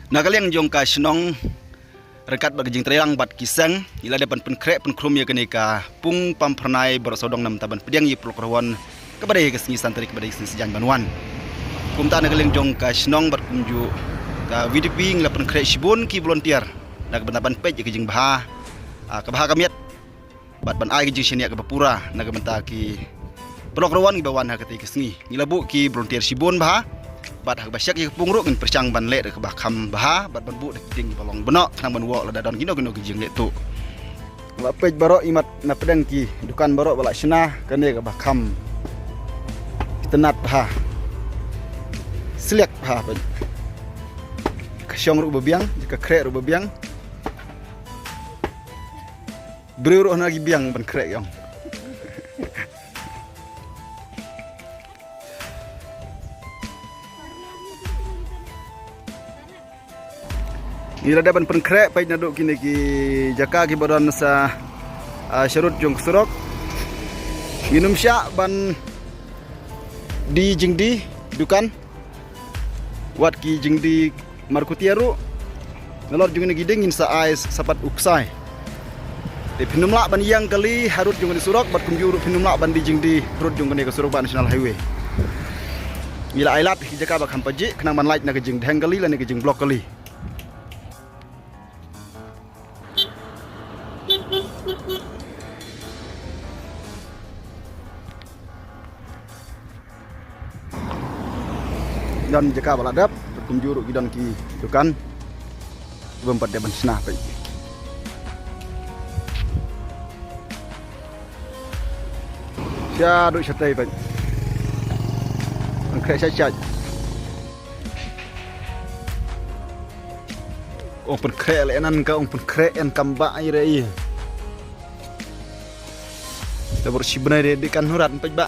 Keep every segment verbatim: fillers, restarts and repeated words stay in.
Na ka liang jong ka shnong, ryngkat bad ka jingtreilang bad ki seng, ngi la dep ban pynkhreh pynkhrum ïa kane ka pung pam phyrnai baroh sawdong namar ban pdiang ïa ka paralok rawon kaba dei ka sngi san tarik, kaba dei ka sngi Saitjaiñ ban wan. Kumta na ka liang jong ka shnong bad kumjuh ka V D P ngi la pynkhreh shibun ki volunteer na ka bynta ban peit ïa ka jingbha, ah, ka bha ka miat bad ban ai ka jingshaniah kaba pura na ka bynta ki paralok rawon kiba wan ha katei ka sngi. Ngi la buh ki volunteer shibun bha bad ha kaba shek ïa ka pung ruh ngin pyrshang ban leh da kaba kham bha bad ban buh da ki tieng kiba long bnok khnang ban wad lada don kino kino ki jingleh tuh. Ba peit baroh imat na pdeng ki dukan baroh ba la shna kane kaba kham itynnad bha. Sliak bha peit. Ka shong ruh ba biang, ka khreh ruh ba biang. Briew ruh na ki biang ban khreh ïong. Ngi la dep ban pynkhreh peit naduh kine ki jaka kiba don sa, ah, sharud jong ka surok. Ngin ym shah ban die jingdie dukan. Wat ki jingdie markutia ruh. Nalor jong kine ki dieng ngin sa ai sa pat u ksai. Te phin ym lah ban ïeng kali harud jong kane surok bad kumjuh ruh phin ym lah ban die jingdie harud jong kane ka surok ba National Highway. Ngi la ai lad ki jaka ba kham pajih khnang ban lait na ka jingdheng kali lane ka jingblok kali. Don jaka ba la dep, kumjuh ruh ki don ki dukan. Bym pat dep ban shna peit. Sha duh shatei peit. Ban khreh sha sha. Ong pynkhreh le nan ka ong pynkhreh en kam ba ai re i. Da bor shi bnai re di kan hurat peit ba.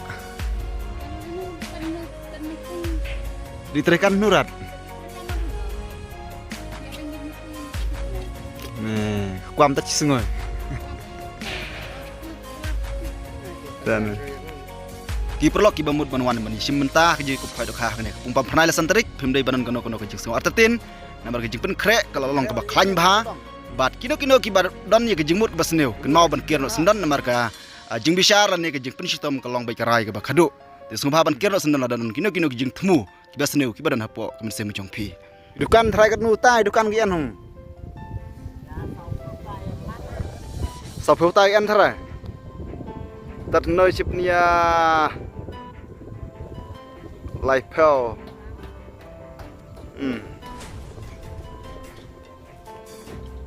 Di tre kan hurat. Ne, kwam ta chi sngoi. Dan ki paralok kiba mut ban wan ban shim bynta ka jingkup khoi dok ha kane ka pung pam phyrnai la san tarik phim dei ban don kano kano ka jingsngew artatien. Namar ka jingpynkhreh ka la long kaba khlaiñ bha. Bad kino kino kiba don ïa ka jingmut kaba sniew kynmaw ban kiar noh syndon namar ka, ah, jingbishar lane ka jingpynshitom ka long bad ka rai kaba khadduh. Te sngewbha ban kiar noh syndon lada don kino kino ki jingthmu kiba sniew kiba don hapoh ka mynsiem jong phi. Dukan tharai katno tai dukan ki en hum. Saw phew tai en tharai. Tat noi sip nia. Lai phew. Hmm.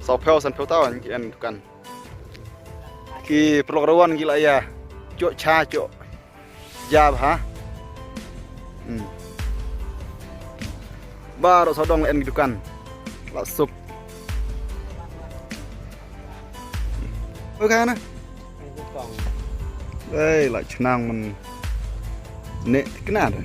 Saw phew san phew taw ki en dukan. Ki paralok rawon ki la ïa. Chok cha chok. Jab ha. Hmm. Baroh sawdong la en ki dukan. La sup. Oi ka na. Ei, la chnang man. Ne kna da.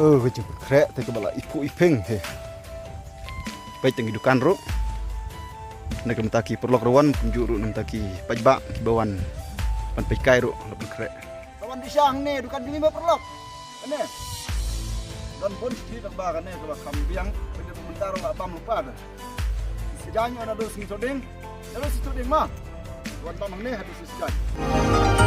Ơ, ka jingpynkhreh te kaba la iphuh iping te. Peit tang ki dukan ruh. Na ka bynta ki paralok rawon kumjuh ruh na ka bynta ki paidbah kiba wan ban peit kai ruh la pynkhreh. Ka wan dih shang ne dukan jong ngi ma paralok. Kane. Don bun shi tang ba kane kaba kham biang. Peit da mynta ruh la bam lypa da. Saitjaiñ ïa naduh Sngi Thohdieng. Naduh Sngi Thohdieng ma. Wan tam hangne haduh Sngi Saitjaiñ.